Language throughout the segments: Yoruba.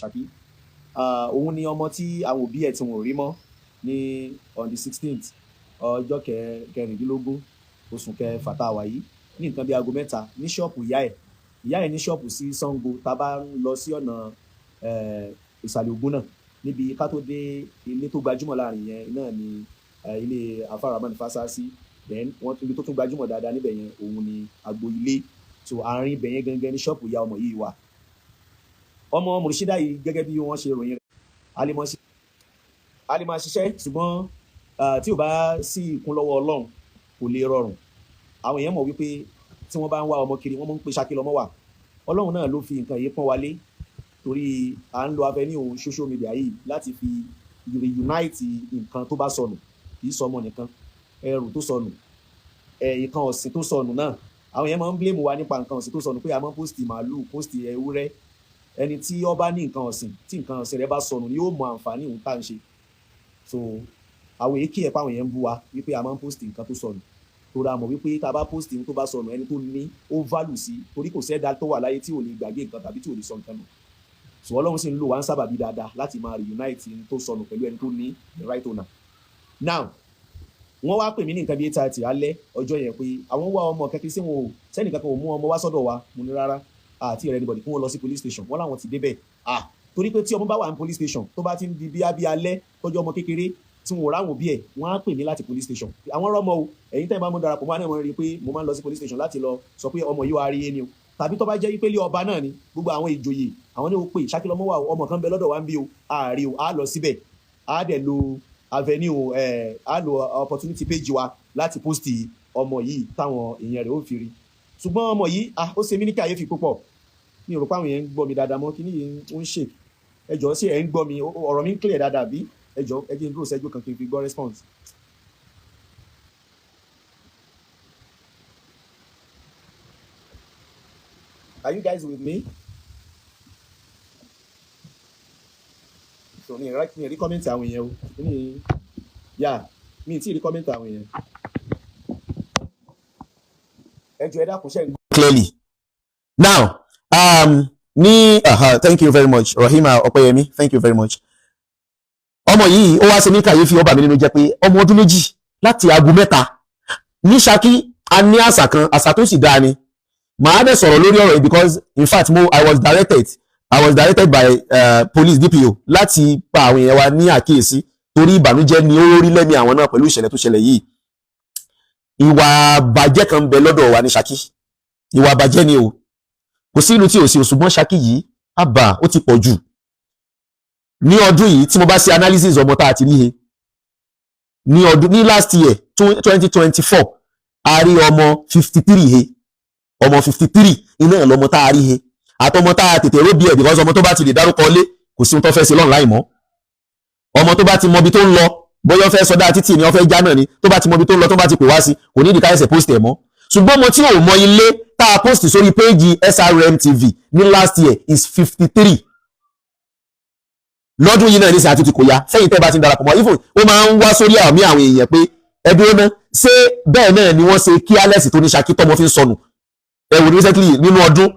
Ṣakí. Òun ni ọmọ tí àwọn òbí ẹ̀ tí wọn ò rí mọ́ ní on the 16th, ọjọ́ kẹrìndínlógún oṣù kẹfà tá a wà yìí, ní nǹkan bí aago 3 ní ṣọ́ọ̀pù ìyá ẹ̀. Ìyá ẹ̀ ní ṣọ́ọ̀pù sí Ṣàngó, tá a bá ń lọ sí ọ̀nà ìsàlẹ̀ Ògùn náà, níbi ká tó dé ilé tó gbajúmọ̀ láàrin yẹn náà ni ilé Afáramọ́ni Fásásí. Then wọ́n ibi tó tún gbajúmọ̀ dáadáa níbẹ̀ yẹn, òun ni agbo ilé. So àárín ibẹ̀ yẹn gangan ní ṣọ́ọ̀pù ìyá ọmọ yìí wà. Ọmọ Murshida yìí, gẹ́gẹ́ bí wọ́n ṣe ròyìn rẹ̀, a lè máa ṣiṣẹ́, ṣùgbọ́n tí ò bá sí ìkúnlọ́wọ́ Ọlọ́run, kò lè rọrùn. Àwọn èèyàn mọ̀ wípé tí wọ́n bá ń wá ọmọ kiri, wọ́n mọ̀ ń pe Ṣakí lọ́mọ wà. Ọlọ́run náà ló fi nǹkan yìí pọ́n wálé, torí à ń lo avenue social media yìí láti fi reunite nǹkan tó bá sọnù. Kì í sọ ọmọ nìkan, ẹrù tó sọnù, nǹkan ọ̀sìn tó sọnù náà. Àwọn èèyàn máa ń blame wa nípa nǹkan ọ̀sìn tó sọnù, pé a máa ń post màálù, post ewúrẹ́. Ẹni tí ó bá ní nǹkan ọ̀sìn, tí nǹkan ọ̀sìn rẹ̀ bá sọnù ni yóò mọ àǹfààní òun tá à ń ṣe. So àwọn èyí kí ẹ̀ pa àwọn èèyàn ń bú wa wípé a máa ń post nǹkan tó sọnù, torí a mọ̀ wípé tá a bá post nǹkan tó bá sọnù, ẹni tó ní ó value sí, torí kò sẹ́dá tó wà láyé tí ò lè gbàgbé nǹkan tàbí tí ò lè sọ nǹkan nù. So Ọlọ́run sì ń lò wá ń sábàbí dáadáa láti máa reunite n tó sọnù pẹ̀lú ẹni tó ní, the right owner. Now, wọ́n wá pè mí ní nǹkan bíi 8:30 alẹ́ ọjọ́ yẹn pé àwọn wá ọmọ kẹ́kẹ́ sí wọn ò sẹ́nì kankan ò mú ọmọ wá sọ́dọ̀ wa. Mo ní rárá, àti ìrẹ́ anybody, kí wọ́n lọ sí police station. Wọ́n láwọn ti débẹ̀. Ah, torí pé tí ọmọ bá wà ní police station, tó bá ti ń di bí abí alẹ́ tọ́jú ọmọ kékeré tí wọn ò ráwọn òbí ẹ̀, wọ́n á pè mí láti police station. Àwọn rọ́mọ o. Ẹ̀yin tẹ́ ẹ bá mú darapọ̀ mọ́ àná, rí i pé mo máa ń lọ sí police station láti lọ sọ pé ọmọ yìí wà á rí ẹni o. Tàbí tó bá jẹ́ wípé ilé ọba náà ni, gbogbo àwọn ìjòyè, àwọn ní o pè, Ṣakí lọmọ wà o, ọmọ kan bẹ lọ́dọ̀ wa ń bí o, ààrí o. Á lọ síbẹ̀, á dẹ̀ lo avenue ẹ̀, á lo opportunity page wa láti post ọmọ yìí táwọn èèyàn rẹ̀ ó fi rí. Ṣùgbọ́n ọmọ yìí, ah, ó ṣe mí ní kàyéfì púpọ̀. Mi ò rò pé àwọn èèyàn ń gbọ́ mi dáadáa mọ́. Kí ni ń ṣe? Ẹ jọ̀ọ́, ṣé ẹ̀ ń gbọ́ mi? Ọ̀rọ̀ mi ń clear dáadáa bí? Ẹ jọ̀ọ́, ẹ jẹ́ n dúró ṣẹ́jú kan kí n fi gbọ́ response. Are you guys with me? So mi rí comment àwọn èèyàn o. Mi yà, mi tí rí comment àwọn èèyàn. Ẹ jọ̀ọ́, ẹ dákun, ṣe ń gbọ́. Clearly. Now, ní thank you very much, Rahima Opeyemi, thank you very much. Ọmọ yìí, ó wá ṣe ní kàyéfì, ó bà mí nínú jẹ́ pé ọmọ ọdún 2 láti aago 3 ní Ṣakí. A ní àṣà kan, àṣà tó sì dáa ni. Màá dẹ̀ sọ̀rọ̀ lórí ọ̀rọ̀ yìí because in fact mo I was directed by police DPO láti pa àwọn èèyàn wa ní àkíyèsí, torí ìbànújẹ́ ni ó rí lẹ́mìí àwọn náà pẹ̀lú ìṣẹ̀lẹ̀ tó ṣẹlẹ̀ yìí. Ìwà bàjẹ́ kan ń bẹ lọ́dọ̀ wa ní Ṣakí. Ìwà bàjẹ́ ni o. Kò sí ìlú tí ò sí o, ṣùgbọ́n Ṣakí yìí, àbà, ó ti pọ̀ jù. Ní ọdún yìí, tí mo bá ṣe analysis ọmọ tá a ti rí he ní ọdún, ní last year, 2024, a rí ọmọ 53 he. Ọmọ 53 iná ẹ̀ lọmọ tá a rí he, àtọmọ tá a tètè róbi ẹ̀, because ọmọ tó bá ti lè dárúkọ lé, kò sí ohun tó fẹ́ ṣe lọ́nà láì mọ́. Ọmọ tó bá ti mọ ibi tó ń lọ, bóyá ó fẹ́ sọdá títì ni, ó fẹ́ já náà ni, tó bá ti mọ ibi tó ń lọ, tó bá ti pè wá sí, kò ní ìdíkà ẹsẹ̀ post ẹ̀ mọ́. Ṣùgbọ́n ọmọ tí ò mọ ilé tá a post sórí page SRM TV ní last year is 53. Lọ́dún yìí náà ní sàn àtúntì kò yá sẹ́yìn. Tẹ́ bá ti ń darapọ̀ mọ́, even ó máa ń wá sórí àmì àwọn èèyàn pé ẹbí ó ná ṣé bẹ́ẹ̀ náà ni wọ́n ṣe kí Alex tó ní Ṣakí tọ́mọ fi ń sọnù. Ẹ wò, recently nínú ọdún,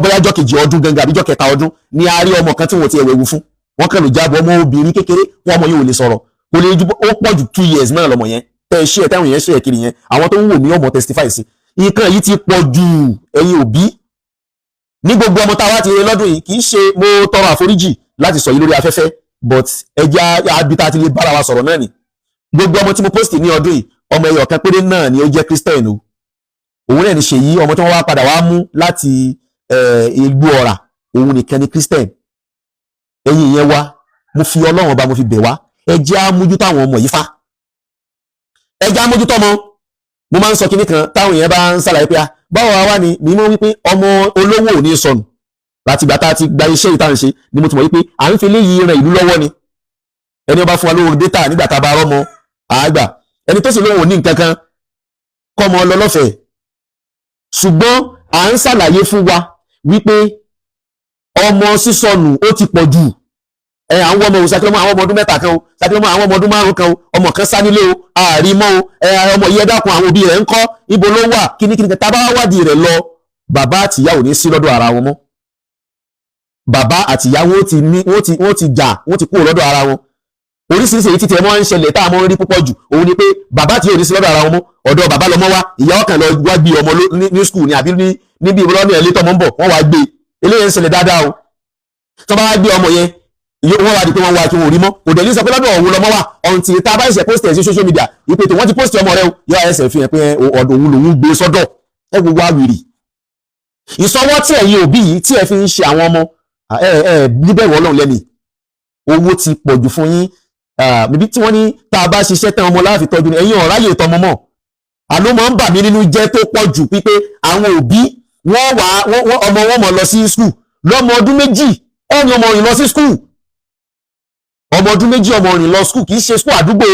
bóyá jọ́ kejì ọdún gangan àbí jọ́ kẹta ọdún ni a rí ọmọ kan tí wọ́n ti ẹ̀wẹ̀wù fún wọ́n kàn ló jábọ̀. Ọmọ obìnrin kékeré wọn, ọmọ yìí ò lè sọ̀rọ̀, kò lè ju, ó pọ̀ ju 2 years náà lọmọ yẹn. Tẹ́ ẹ ṣe ẹ̀ táwọn yẹn ṣe ẹ̀ kiri yẹn, àwọn tó ń wò mí, ọmọ testify sí nǹkan yìí ti pọ̀ ju. Ẹ̀yin òbí, ní gbogbo ọmọ táwa ti rí lọ́dún yìí, kì í ṣe mo tọrọ àforíjì láti sọ yìí lórí afẹ́fẹ́, but ẹja abita ti lè bára wa sọ̀rọ̀ náà ni. Gbogbo ọmọ tí mo post ní ọdún yìí, ọmọ ẹyọ kan péré náà ni ó jẹ́ Christian o. Òun náà ni Ṣèyí, ọmọ tí wọ́n wá padà wá mú láti Igbó Ọ̀rà. Òun nìkan ni Christian. Ẹ̀yin ìyẹn wá, mo fi Ọlọ́run Ọba, mo fi bẹ̀ wá, ẹ jẹ́ á mójútó àwọn ọmọ yìí fá, ẹ jẹ́ á mójútó ọmọ. Mo máa ń sọ kinní kan táwọn èèyàn bá ń ṣàlàyé pé, ah, báwo wá ni mi mọ̀ wípé ọmọ olówó ò ní sọnù. Láti ìgbà tá a ti gba iṣẹ́ ìta ń ṣe ni mo ti mọ̀ wípé à ń fi léyìí ran ìlú lọ́wọ́ ni. Ẹni ó bá fún wa lówó data nígbà tá a bá rọ́mọ àágbà, ẹni tó sì lóun ò ní nǹkan kan kọ́mọ lọ lọ́fẹ̀ẹ́. Ṣùgbọ́n à ń ṣàlàyé fún wa wípé ọmọ sísọnù ó ti pọ̀ jù. Ẹ à ń wọ́ ọmọ o, Ṣakí lọ́mọ, àwọn ọmọ ọdún 3 kan o, Ṣakí lọ́mọ, àwọn ọmọ ọdún 5 kan o, ọmọ kan sá nílé o, ààrí mọ́ o. Ẹ ọmọ yìí, ẹ dákun, àwọn òbí rẹ̀ ń kọ́? Ibo ló wà? Kíníkíní tá a bá wádìí rẹ̀ lọ, bàbá àtìyá ò ní sí lọ́dọ̀ ara wọn mọ́. Bàbá àti ìyá wọn ó ti ní, wọ́n ti jà, wọ́n ti kúrò lọ́dọ̀ ara wọn. Oríṣiríṣi èyí títí ẹ mọ́ ń ṣẹlẹ̀ tá a mọ́ ń rí púpọ̀ jù, òun ni pé bàbá tí ò ní sí lọ́dọ̀ ara wọn mọ́, ọ̀dọ̀ bàbá lọmọ wá. Ìyá ọkàn lọ wá gbé ọmọ ní school ni àbí ní níbi ìbúlọ́ní ẹ̀ létọ́ mọ́ ń bọ̀, wọ́n wá gbé. Eléyìí ń ṣẹlẹ̀ dáadáa o. Tó bá wá gbé ọmọ yẹn, wọ́n wá di pé wọ́n wá kí wọ́n rí mọ́. Kò dẹ̀ ní sọ pé lọ́dọ̀ òun lọmọ wà until tá a bá ṣe post ẹ̀ sí social media, ìpè tó wọ́n ti post ọmọ rẹ o, yóò ẹsẹ̀ fi hàn pé ọ̀dọ̀ òun lòun gbé sọ́dọ̀. Ẹ wo wá wìrì ìsọwọ́ tí ẹ̀yin òbí yìí tí ẹ fi ń ṣe àwọn ọmọ ẹ ẹ níbẹ̀rù Ọlọ́run lẹ́nu. Owó ti pọ̀ jù fún yín. Bíbí tí wọ́n ní tá a bá ṣiṣẹ́ tán, ọmọ láàfin tọ́jú ni. Ẹ̀yin ọ̀ráyè tọmọ mọ́. Àló máa ń bà mí nínú jẹ́ tó pọ̀ jù pípé àwọn òbí wọ́n wà ọmọ wọn mọ̀ lọ sí school lọ́mọ ọdún 2. Ẹni ọmọ rìn lọ sí school, ọmọ ọdún 2, ọmọ rìn lọ school. Kì í ṣe school àdúgbò,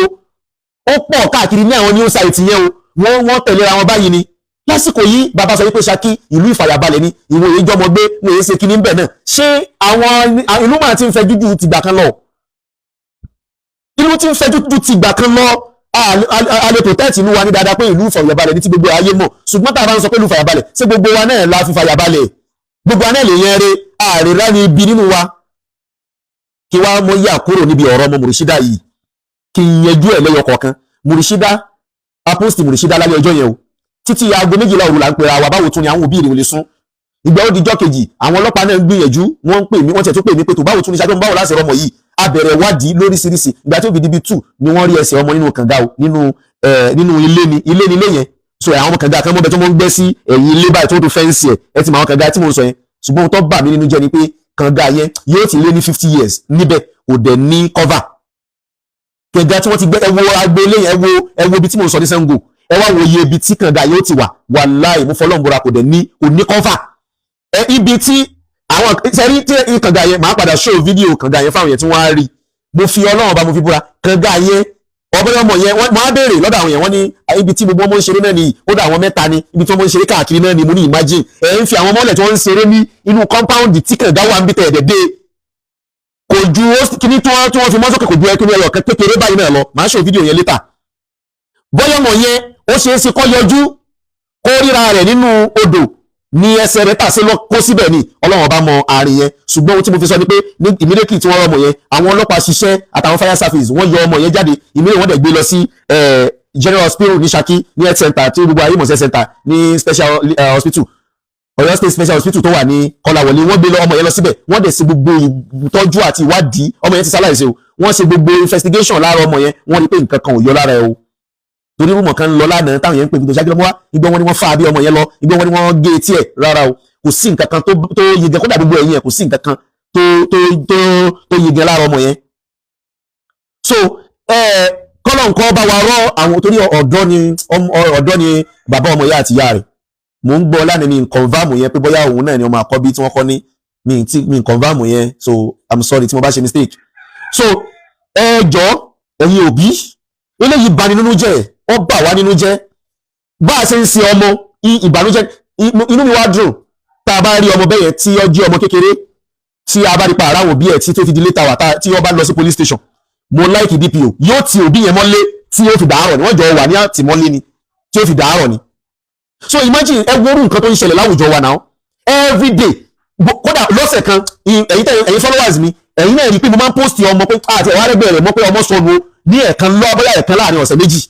ó pọ̀ káàkiri ní àwọn new site yẹn o. Wọ́n tẹ̀léra wọn báyìí ni. Lásìkò yìí, bàbá sọ wípé Ṣakí ìlú ìfàyàbalẹ̀ ni, ìwòye jọmọ gbé, wòye ṣe kíní bẹ̀ náà. Ṣé àwọn ìlú máa ti ń fẹ́ jújù tìgbà kan lọ? Ìlú ti ń fẹ́ jújù tìgbà kan lọ. A lè protect ìlú wa ní dáadáa pé ìlú ìfàyàbalẹ̀ ní tí gbogbo ayé mọ̀. Ṣùgbọ́n tá a bá ń sọ pé ìlú ìfàyàbalẹ̀, ṣé gbogbo wa náà la fi fàyàbalẹ̀? Gbogbo wa náà lè yẹn re ààrẹ rání ibi nínú wa. Kí wá mọ́ yà kúrò níbi ọ̀rọ̀ ọmọ Mùrìṣídà yìí, kí n yanjú ẹ̀ lẹ́yọ kọ̀ọ̀kan. Mùrìṣídà, a post Mùrìṣídà lálẹ́ ọjọ́ yẹn o. Títí aago 12 òru là ń pera wa. Báwo tún ni àwọn òbí rẹ̀ ò lè sún? Ìgbà ó dijọ́ kejì, àwọn ọlọ́pàá náà ń gbìyànjú. Wọ́n ń pè mí, wọ́n tiẹ̀ tún pè mí pé tó báwo tún ní ṣáájú, báwo láti rọmọ yìí? A bẹ̀rẹ̀ wádìí lóríṣiríṣi. Ìgbà tí ó fi di bíi 2 ni wọ́n rí ẹsẹ̀ ọmọ nínú kànga o, nínú ilé ni, ilé ni ilé yẹn. So àwọn ọmọ kànga kan mọ́bẹ̀ tó mọ́ ń gbẹ́ sí ẹ̀yìn ilé báyìí tó tó fence ẹ̀. Ẹ ti mọ àwọn kànga tí mò ń sọ yẹn. Ṣùgbọ́n ohun tó bà mí nínú jẹ́ ni pé kànga yẹn yóò ti lé ní 50 years níbẹ̀, kò dẹ̀ ní cover. Kànga tí wọ́n ti gbẹ́, ẹ wo agbo ilé yẹn, ẹ wo ibi tí mò ń sọ ní Ṣàngó. Ẹ wá wo iye ibi tí kànga yóò ti wà. Wàláì, mo fọlọ́n bora, kò dẹ̀ ní, kò ní cover. Ẹ ibi tí àwọn sẹ́rí tí kànga yẹn, màá padà show fídíò kànga yẹn fáwọn yẹn tí wọ́n á rí. Mo fi Ọlọ́run ọba, mo fi búra, kànga yẹn, ọbẹ̀ ọmọ yẹn, wọ́n á béèrè lọ́dọ̀ àwọn yẹn, wọ́n ní ibi tí gbogbo ọmọ ń ṣeré náà nìyí. Kódà àwọn mẹ́ta ni ibi tí wọ́n ń ṣeré káàkiri náà ni. Mo ní imagine, ẹ̀ ń fi àwọn mọ́lẹ̀ tí wọ́n ń ṣeré ní inú compound tí kànga wà ń bí tẹ̀ ẹ̀dẹ̀ dé. Kò ju kíní tí wọ́n fi mọ́ sókè, kò ju ẹkíní ẹyọ kékeré báyìí náà lọ. Màá show fídíò yẹn later. Bóyá ọmọ yẹn, ó ṣeé ṣe kó yọjú, kó ríra rẹ̀ nínú odò ní ẹsẹ̀ rẹ̀ tàṣe lọ kó síbẹ̀ ni. Ọlọ́run ọba mọ àárín yẹn. Ṣùgbọ́n ohun tí mo fi sọ ni pé ní immediately tí wọ́n rọ ọmọ yẹn, àwọn ọlọ́pàá ṣiṣẹ́ àtàwọn fire service, wọ́n yọ ọmọ yẹn jáde immediately. Wọ́n dẹ̀ gbé lọ sí General Hospital ní Ṣakí, ní health center tí gbogbo ayé mọ̀ sí, health center ní special hospital, Ọ̀yọ́ State Special Hospital tó wà ní Kọ́láwọlé. Wọ́n gbé ọmọ yẹn lọ síbẹ̀. Wọ́n dẹ̀ ṣe gbogbo ìtọ́jú àti ìwádìí. Ọmọ yẹn ti ṣaláìsí o. Wọ́n ṣe gbogbo investigation lára ọmọ yẹn, wọ́n rí pé nǹkan kan ò yọ lára ẹ o. Torí rumour kan lọ lánàá táwọn yẹn ń pè mí tó ṣáájú lọ́mọ wá, ìgbọ́n wọn ni wọ́n fà bí ọmọ yẹn lọ, ìgbọ́n wọn ni wọ́n gé etí ẹ̀. Rárá o, kò sí nǹkan kan tó yege. Kódà gbogbo ẹ̀yìn ẹ̀, kò sí nǹkan kan tó yege lára ọmọ yẹn. So kọ́lọ̀ nǹkan bá wa rọ́ àwọn, torí ọ̀dọ́ ni bàbá ọmọ yẹn àti ìyá rẹ̀. Mò ń gbọ́ lánàá, mi n confirm yẹn pé bóyá òun náà ni ọmọ àkọ́bí tí wọ́n kọ́ ní mi tí mi n confirm yẹn. So I'm sorry tí mo bá ṣe mistake. So ẹ jọ̀ọ́, ẹ̀yin òbí, eléyìí bani nínú jẹ́, ó bà wá nínú jẹ́ bá a ṣe ń ṣe ọmọ. Ìbànújẹ́, inú mi wá dùn tá a bá rí ọmọ bẹ́yẹn tí ó jẹ́ ọmọ kékeré, tí a bá rí pa ara àwọn òbí ẹ̀ tí tó fi di later wà tí ó bá lọ sí police station. Mo like DPO, yóò ti òbí yẹn mọ́lé tí yóò fi dàárọ̀ ni. Wọ́n jọ wà ní àtìmọ́lé ni tí yóò fi dàárọ̀ ni. So imagine, ẹ wo irú nǹkan tó ń ṣẹlẹ̀ láwùjọ wa now every day. Kódà lọ́sẹ̀ kan, ẹ̀yin tẹ́ ẹ̀yin followers mi, ẹ̀yin náà rí i pé mo máa ń post ọmọ pé àti ẹ̀wá rẹ̀gbẹ̀ rẹ̀ mọ́ pé ọmọ sọnù o ní ẹ̀ẹ̀kan lọ, bóyá ẹ̀ẹ̀kan láàrin ọ̀sẹ̀ 2.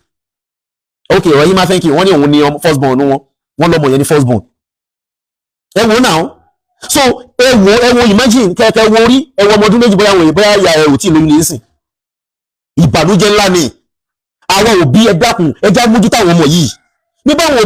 Ok, ọ̀rọ̀ yìí máa thank you. Wọ́n ní òun ní first born wọn, wọ́n lọ́mọ yẹn ní first born. Ẹ wo now. So ẹ wo, imagine, kẹ́kẹ́ wo orí, ẹ wo ọmọ ọdún 2, bóyá wòye, bóyá ìyá ẹ ò tí ì lóyún lè sìn. Ìbànújẹ́ ńlá ni. Àwọn òbí, ẹ dákun, ẹ já mójútó àwọn ọmọ yìí. Ní báwọn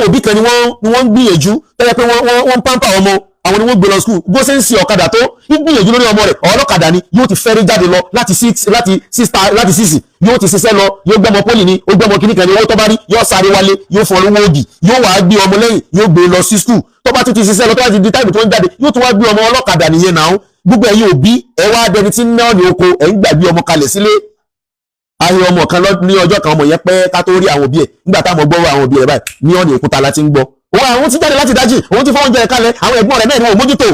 òbí kan ni wọ́n ń gbìyànjú tẹ́lẹ̀ pé wọ́n ń pamper ọmọ àwọn ni wọ́n gbé lọ school. Bó ṣe ń ṣe ọ̀kadà tó ń gbìyànjú lórí ọmọ rẹ̀, ọlọ́kadà ni, yóò ti fẹ́rí jáde lọ láti 6, láti 6 yóò ti ṣiṣẹ́ lọ, yóò gbọ́mọ poly ni, ó gbọ́mọ kíní kan ni. Owó tó bá rí, yóò sáré wálé, yóò fún ọ lówó ògì, yóò wá gbé ọmọ lẹ́yìn, yóò gbé lọ sí school. Tó bá tún ti ṣiṣẹ́ lọ, tó bá ti di time tó ń jáde, yóò tún wá gbé ọmọ. Ọlọ́kadà nìyẹn náà. Gbogbo ẹ̀yin òbí, ẹ wá dẹni tí ń ná ní oko, ẹ̀ ń gbàgbé ọmọ kalẹ̀ sílé. Ayé ọmọ kan ní ọjọ́ kan, ọmọ yẹn pẹ́ ká tó rí àwọn òbí ẹ̀. Nígbà táwọn gbọ́ àwọn òbí rẹ̀ báyìí, ní ọ̀nà òkúta la ti ń gbọ́ òun àwọn ti jáde láti dájì, òun ti fọ́ oúnjẹ kalẹ̀, àwọn ẹ̀gbọ́n rẹ̀ náà ni wọ́n mójútó.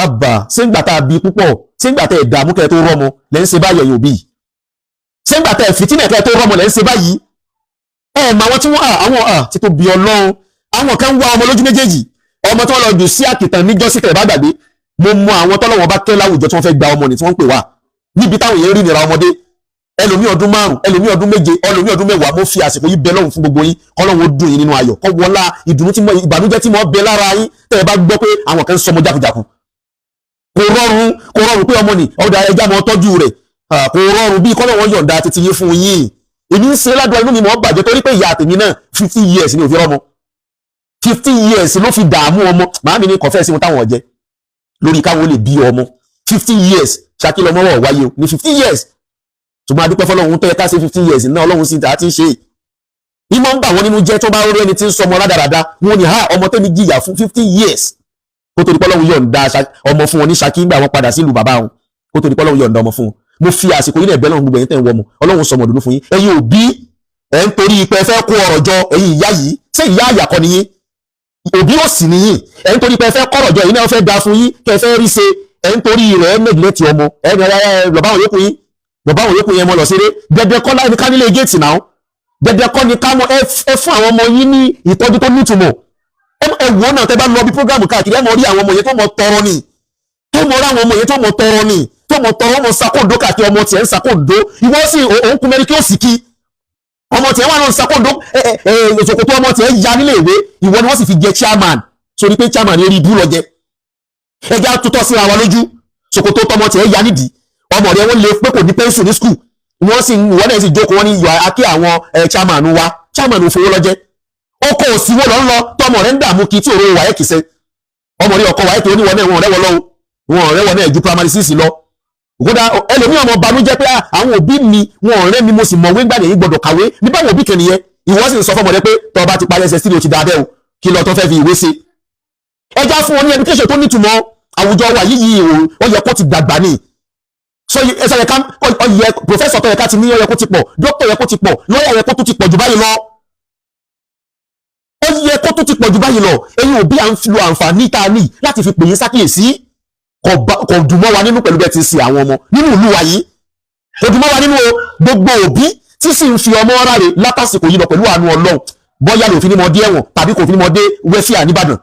Àbà ṣé ńgbà tá a bí púpọ̀, ṣé ńgbà tá ẹ̀ dààmú kẹ́ ẹ tó rọ́mọ lẹ́ ń ṣe báyìí? Ẹ̀yin òbí, ṣé ńgbà tá ẹ̀ fìtínà kẹ́ ẹ tó rọ́mọ lẹ́ ń ṣe báyìí? Ẹ̀ mà àwọn tí wọ́n àwọn ti tó bí Ọlọ́run, àwọn kan ń wá ọmọ lójú méjèèjì. Ọmọ tí wọ́n lọ jù sí àkìtàn níjọ́sí, tẹ̀ bá gbàgbé, mo mọ àwọn tọ́lọ́wọ́n bá kẹ́ láwùjọ tí wọ́n fẹ́ gba ọmọ ní tí wọ́n ń pè wá níbi táwọn èèyàn rí nira ọmọdé, ẹlòmí ọdún 5, ẹlòmí ọdún 7, ẹlòmí ọdún 10. Mo fi àsìkò yìí bẹ lọ́hùn fún gbogbo yín, kọ́lọ́hún ó dùn yín nínú ayọ̀, kọ́ wọlá ìdùnnú tí mo, ìbànújẹ́ tí mo bẹ lára yín tẹ́ ẹ bá gbọ́ pé àwọn kan ń sọmọ jákujàku. Kò rọrùn, kò rọrùn pé ọmọ nì ọ̀dà ẹja mọ́ tọ́jú rẹ̀. Kò rọrùn bí kọ́lọ́hún yọ̀ǹda títí yín fún yín. Èmi ń ṣe ládùúgbò, inú mi mọ́ bàjẹ́ torí pé ìyá àtèmi náà, 50 years ni òfin rọ́mọ, 50 years ló fi dààmú ọmọ. Màámi ní kọfẹ́ sí wọn táwọn ọ̀jẹ́ lórí káwọn lè bí ọmọ. 50 years ṣàkílọ̀ ọmọ wọ̀ wáyé o ní 50 years. Ṣùgbọ́n adúpẹ́ fọlọ́run tó yẹ ká ṣe 50 years náà, Ọlọ́run sì àti ń ṣe é. Ìmọ̀ ń bà wọ́n nínú jẹ́ tó bá rí ẹni tí ń sọmọ rádaràda. Wọn ni ha, ọmọ tẹ́mi jìyà fún 50 years kó tó di pọ́lọ́run yọ̀ǹda ọmọ fún wọn ní Ṣakí ńgbà wọn padà sílùú bàbá wọn, kó tó di pọ́lọ́run yọ̀ǹda ọmọ fún wọn. Mo fi àsìkò yìí náà bẹ̀ lọ́run, gbogbo ẹ̀yin tẹ́ ń wọ ọmọ, Ọlọ́run sọmọ dùnú fún yín. Ẹ̀yin òbí ẹ̀ ń torí pé ẹ fẹ́ kó ọ̀rọ̀ jọ, ẹ̀yin ìyá yìí, ṣé ìyá àyàkọ́ ni yín? Òbí ò sì níyìn. Ẹ̀ ń torí pé ẹ fẹ́ kọ́rọ̀ jọ, ẹ̀yin náà fẹ́ da fún yín, kẹ́ ẹ fẹ́ rí ṣe, ẹ̀ ń torí rẹ̀ neglect ọmọ. Ẹ̀ ní ẹ lọ́ba àwọn yòókù yín, lọ́ba àwọn yòókù yẹn mọ́ lọ ṣeré. Dẹdẹ kọ́ láì ní ká nílé géètì náà, dẹdẹ kọ́ ni ká mọ. Ẹ fún àwọn ọmọ yín ní ìtọ́jú tó nítumọ̀. Ẹ wò náà, tẹ bá lọ bí program káàkiri, ẹ mọ rí àwọn ọmọ yẹn tó mọ tọrọ ni, tó mọ rí àwọn ọmọ yẹn tó mọ tọrọ ni, tó mọ tọrọ, ọmọ sakóńdó káàkiri. Ọmọ tiẹ̀ ń sakóńdó, ìwọ sì òun kún mẹ́rin kí ó sì kí ọmọ tiẹ̀ wà náà ń sakóńdó. Ẹ ẹ ṣòkòtò ọmọ tiẹ̀ ya nílé ìwé, ìwọ ni wọ́n sì fi jẹ chairman, sórí pé chairman eré ibú lọ jẹ. Ẹjẹ́ àtútọ́ síra wa lójú. Ṣòkòtò tọmọ tiẹ̀ ya nídìí, ọmọ rẹ wọ́n lè pé kò ní pencil ní school, wọ́n sì wọ́n náà sì jókòó, wọ́n ní yọ akí àwọn chairman wa, chairman fowó lọ́jẹ́. Ọkọ̀ òsìwò lọ ń lọ tọmọ rẹ ń dààmú kí tí òró wáyé kìsẹ́ ọmọ rẹ ọkọ̀ wáyé tó níwọ̀n náà, wọn rẹ́wọ̀ lọ́wọ́, wọn rẹ́wọ̀ náà ju primary six lọ. Kódà ẹlòmíì ọmọ banújẹ́ pé àwọn òbí mi wọn ọ̀rẹ́ mi, mo sì mọ̀wé gbàdé yìí gbọ́dọ̀ kàwé ní báwọn òbí kan nìyẹn. Ìwọ sì ń sọ fọmọ rẹ pé tọ́ bá ti parí ẹsẹ̀ sílẹ̀, ó ti dáa bẹ́ẹ̀ o, kí lọ tó fẹ́ fi ìwé ṣe? Ẹja fún wọn ní education tó nítumọ̀. Àwùjọ wa yìí ó yẹ kó ti dàgbà ní so ẹsẹ yẹ ká ọyẹ professor tó yẹ ká ti ní, ó yẹ kó ti pọ̀, doctor yẹ kó ti pọ̀, lawyer yẹ kó tó ti pọ̀ jù báyìí lọ, ó yẹ kó tó ti pọ̀ jù báyìí lọ. Ẹ̀yin òbí, à ń lo àǹfààní tá a ní láti fi pè yín sákìyèsí. Kò dùn mọ́ wa nínú pẹ̀lú bẹ́ẹ̀ ti ń ṣe àwọn ọmọ nínú ìlú wa yìí, kò dùn mọ́ wa nínú o. Gbogbo òbí tí sì ń fi ọmọ ráre látàsìkò yìí lọ, pẹ̀lú àánú Ọlọ́run, bọ́yá lòfin ní mọ dé ẹ̀wọ̀n tàbí kò fi ní mọ dé wẹ́fíà nìbàdàn,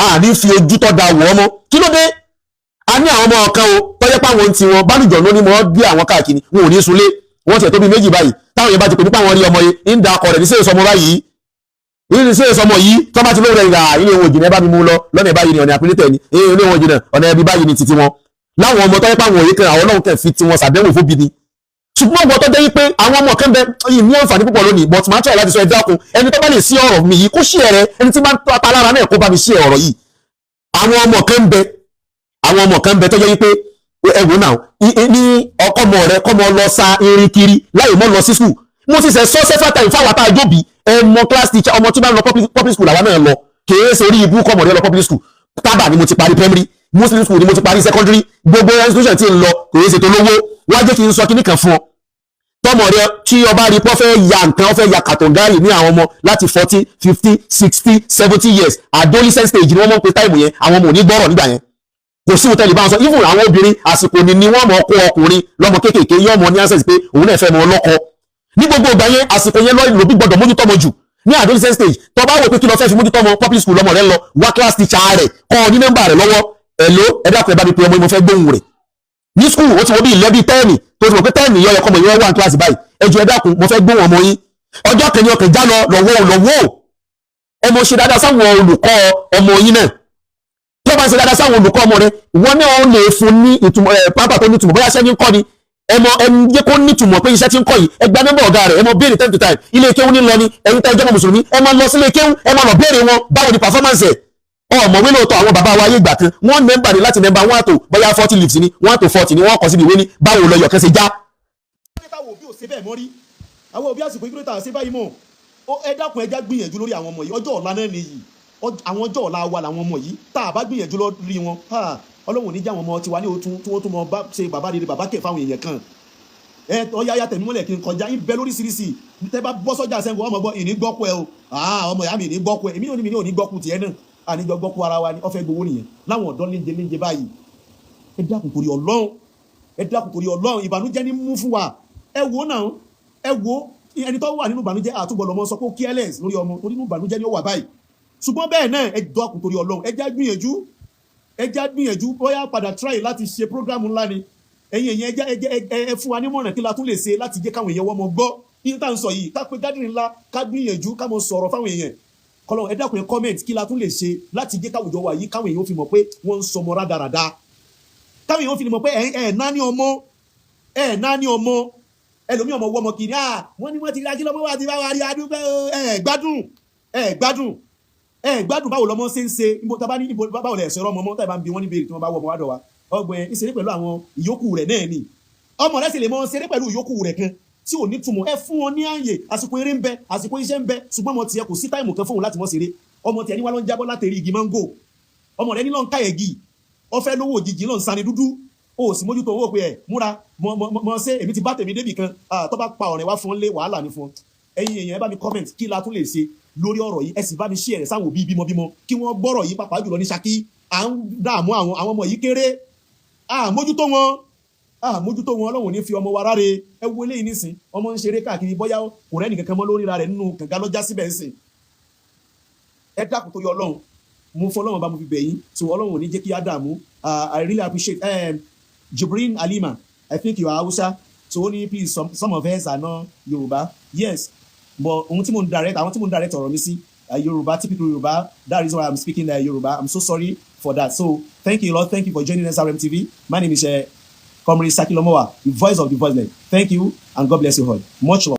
àní fi ojú tọ́ da wọ̀ ọmọ. Kí ló dé? A ní àwọn ọmọ kan o tọ́jẹ́ pé àwọn tí wọn bálùjọ ló ní mọ́ gbé àwọn káàkiri, wọn ò ní sunlé. Wọ́n tiẹ̀ tó bí méjì báyìí táwọn yẹn bá ti pè nípa àwọn rí ọmọ yìí ń da akọ rẹ̀ ní sèé sọmọ báyìí ní sèé sọmọ yìí tó bá ti lóore ìrà ilé wọn òjìnà, ẹ bá mi mú lọ lọ́nà ìbáyìí ni ọ̀nà àpilẹ̀tẹ̀ ni ilé wọn òjìnà, ọ̀nà ẹbí báyìí ni títí wọn. Láwọn ọmọ tọ́jẹ́ pé àwọn òye kan, àwọn Ọlọ́run kẹ̀ fi tiwọn sàdéhùn fún bí ni. Ṣùgbọ́n ọgbọ́n tó jẹ́ wípé àwọn ọmọ kan bẹ yìí ní àǹfààní púpọ̀ lónìí, but máa try láti sọ. Ẹ dákun, ẹni tó bá lè sí ọ̀rọ̀ mi yìí, kó ṣí ẹ̀rẹ́ ẹni tí máa ń ta lára náà, kó bá mi ṣí ọ̀rọ̀ yìí. Àwọn ọmọ kan bẹ, àwọn ọmọ kan bẹ tó jẹ́ wípé ẹ wò náà ní ọkọmọ rẹ kọmọ lọ sa irin kiri láì mọ́ lọ sí school. Mo ti sẹ sọ several times fáwọn àtàjọbí ẹ mọ class teacher. Ọmọ tí bá ń lọ public school, àwa náà lọ, kìí ṣe orí ibú kọmọ rẹ lọ public school. Tábà ni mo ti parí primary, Muslim school ni mo ti parí secondary. Gbogbo institution tí ń lọ kìí ṣe tó lówó. Wá jẹ́ kí n sọ kíní kan fún ọ. Tọmọ rẹ tí ọba rí pọ́ fẹ́ ya nǹkan, ó fẹ́ ya kàtọ̀ngárì ní àwọn ọmọ láti 14, 15, 16, 17 years, adolescent stage ni wọ́n mọ̀ pé time yẹn, àwọn ọmọ ò ní gbọ́rọ̀ nígbà yẹn. Kò sí hòtẹ́ẹ̀lì báwọn sọ. Even àwọn obìnrin, àsìkò ni wọ́n mọ̀ kó ọkùnrin lọ́mọ kéékèèké yóò mọ̀ ní access pé òun náà fẹ́ mọ ọlọ́kọ ní gbogbo ìgbà yẹn. Àsìkò yẹn lóbi gbọ́dọ̀ mójútó ọmọ jù ní adolescent stage. Tó bá wò pé kí lọ fẹ́ fi mójútó ọmọ, public school lọmọ rẹ lọ, wá class teacher rẹ̀, kọ́ ọ ní nọ́mbà rẹ̀ lọ́wọ́. Ẹ̀ló, ẹ dákun, ẹ bá mi pe ọmọ yìí, mo fẹ́ gbóhùn rẹ̀ ní school. Ó ti wọ́n bí 11, 10 tó ti mọ̀ pé 10 yọ ọkọ mọ̀ yẹn wà ní kíláàsì báyìí. Ẹ jọ̀ọ́, ẹ dákun, mo fẹ́ gbóhùn ọmọ yín. Ọjọ́ kẹni ọkàn já lọ lọ́wọ́ lọ́wọ́. Ẹ mọ̀ ṣe dáadáa sáwọn olùkọ́ ọmọ yín náà. Tó bá ń ṣe dáadáa sáwọn olùkọ́ ọmọ rẹ, wọ́n náà ó lè fún ní ìtumọ̀ ẹ pápá tó nítumọ̀. Bóyá sẹ́ni ń kọ́ ni, ẹ mọ ẹ jẹ́ kó nítumọ̀ pé iṣẹ́ tí ń kọ́ yìí, ẹ gba nọ́mbà ọ̀gá rẹ̀, ẹ mọ béèrè time to time. Ilé kéwú ní lọ ni. Ẹ̀yin tẹ́ ẹ jọ́mọ mùsùlùmí, ẹ máa lọ sí ilé kéwú, ẹ máa lọ béèrè wọn báwo ni performance ẹ̀. Ọmọwé lóòótọ́, àwọn bàbá wa ayé ìgbà kan, wọ́n nẹ́mbà ní láti nẹ́mbà 1 to bóyá 40 leaves ni, 1 to 40 ni wọ́n kọ síbi ìwé ní báwo lọ yọ̀kẹ́ ṣe já. Táwọn òbí ò ṣe bẹ́ẹ̀ mọ́ rí, àwọn òbí àsìkò ìkúrẹ́tà ṣe báyìí mọ́. Ẹ dákun, ẹ já gbìyànjú lórí àwọn ọmọ yìí. Ọjọ́ ọ̀la náà nìyí, àwọn ọjọ́ ọ̀la wa làwọn ọmọ yìí. Tá a bá gbìyànjú lórí wọn, Ọlọ́run ò ní jẹ́ àwọn ọmọ tiwa ní òtún tí wọ́n tún mọ bá ṣe bàbá rere, bàbá kẹ̀ fáwọn èèyàn kan. Ẹ ọyá ya tẹ̀mí mọ́lẹ̀ kí n kọjá ń bẹ lóríṣiríṣi. Tẹ́ bá bọ́ sọ́jà sẹ́ńgọ̀, ọmọ gbọ́ ìní gbọ́kú ẹ o, ọmọ ìyá mi, ìní gbọ́kú ẹ, èmi ní mi ní òní gbọ́kú tiẹ̀ náà, àníjọ gbọ́kú ara wa ni. Ó fẹ́ gbowó nìyẹn láwọn ọ̀dọ́ léńjẹ léńjẹ báyìí. Ẹ dákun torí Ọlọ́run, ẹ dákun torí Ọlọ́run. Ìbànújẹ́ ní mú fún wa. Ẹ wo náà, ẹ wo ẹni tó wà nínú ìbànújẹ́, àtúbọ̀ lọ́mọ sọ pé ó careless lórí ọmọ torí nínú ìbànújẹ́ ni ó wà báyìí. Ṣùgbọ́n bẹ́ẹ̀ náà, ẹ dọ́kun torí Ọlọ́run, ẹ já gbìyànjú, ẹ já gbìyànjú. Bóyá padà try láti ṣe program ńlá ni. Ẹ̀yin èèyàn, ẹ fún wa nímọ̀ràn, kí la tún lè ṣe láti jẹ́ káwọn èèyàn wọ́n mọ gbọ́ ní tá à ń sọ yìí? Ká pé gathering ńlá, ká gbìyànjú ká mọ sọ̀rọ̀ fáwọn èèyàn kọlọ. Ẹ dákun, ẹ comment, kí la tún lè ṣe láti jẹ́ káwùjọ wa yìí, káwọn èèyàn fi mọ̀ pé wọ́n ń sọmọ rádaràda, káwọn èèyàn fi mọ̀ pé ẹ ẹ náà ní ọmọ, ẹ náà ní ọmọ. Ẹlòmíì, ọmọ wọmọ kiri à, wọ́n ní wọ́n ti rí akílọ́mọ wa ti bá wa rí adúgbò. Ẹ gbádùn, ẹ gbádùn, ẹ gbádùn. Báwo lọmọ ṣe ń ṣe? Ibo tá bá ní ibo, báwo lẹ ṣe rọmọ mọ? Tá bá ń bi wọ́n ní béèrè, tí wọ́n bá wọ ọmọ wá dọ̀ wa, ọgbọ̀n ìṣeré pẹ̀lú àwọn ìyókù rẹ̀ náà ni. Ọmọ rẹ̀ sì lè mọ ṣeré pẹ̀lú ìyókù rẹ̀ kan tí ò ní túmọ̀. Ẹ fún wọn ní ààyè. Àsìkò eré ń bẹ, àsìkò iṣẹ́ ń bẹ, ṣùgbọ́n ọmọ tiẹ̀ kò sí time kan fóun láti mọ́ ṣeré. Ọmọ tiẹ̀ ní wá ló ń jábọ́ látẹ̀rí igi máńgò. Ọmọ rẹ̀ ní ló ń ká ẹ̀gì, ọfẹ́ lówó òjijì, ló ń sani dúdú. O sì mójútó owó pé ẹ múra mọ mọ mọ ṣe. Èmi ti bá tèmi débì kan tó bá pa ọ̀rẹ́ wá fún lé, wàhálà ní fún ọ. Ẹ̀yin èèyàn, ẹ bá mi comment, kí la tún lè ṣe lórí ọ̀rọ̀ yìí? Ẹ sì bá mi share rẹ̀ sáwọn òbí bímọbímọ kí wọ́n gbọ́rọ̀ yìí, pàápàá jùlọ ní Ṣakí. À ń dààmú àwọn ọmọ yìí kéré, à mójútó wọn, à mójútó wọn. Ọlọ́run ò ní fi ọmọ wa ráre. Ẹ wo eléyìí nísìn, ọmọ ń ṣeré káàkiri, bóyá kò rẹ́nì kankan mọ́ lórí ra rẹ̀ nínú kànga lọ́jà síbẹ̀ ń sìn. Ẹ dákun torí Ọlọ́run, mo fọ Ọlọ́run bá mo fi bẹ̀ yín. So Ọlọ́run ò ní jẹ́ kí á dààmú. I really appreciate Jibrin Alima. I think you are Hausa. So only please, some of us are not Yoruba. Yes, but ohun tí mo ń direct, àwọn tí mo ń direct ọ̀rọ̀ mi sí, Yoruba, typical Yoruba. That is why I'm speaking Yoruba. I'm so sorry for that. So thank you, Lord. Thank you for joining SRM TV. My name is Comrade Saki Lomowa, the voice of the voiceless. Thank you and God bless you all. Much love.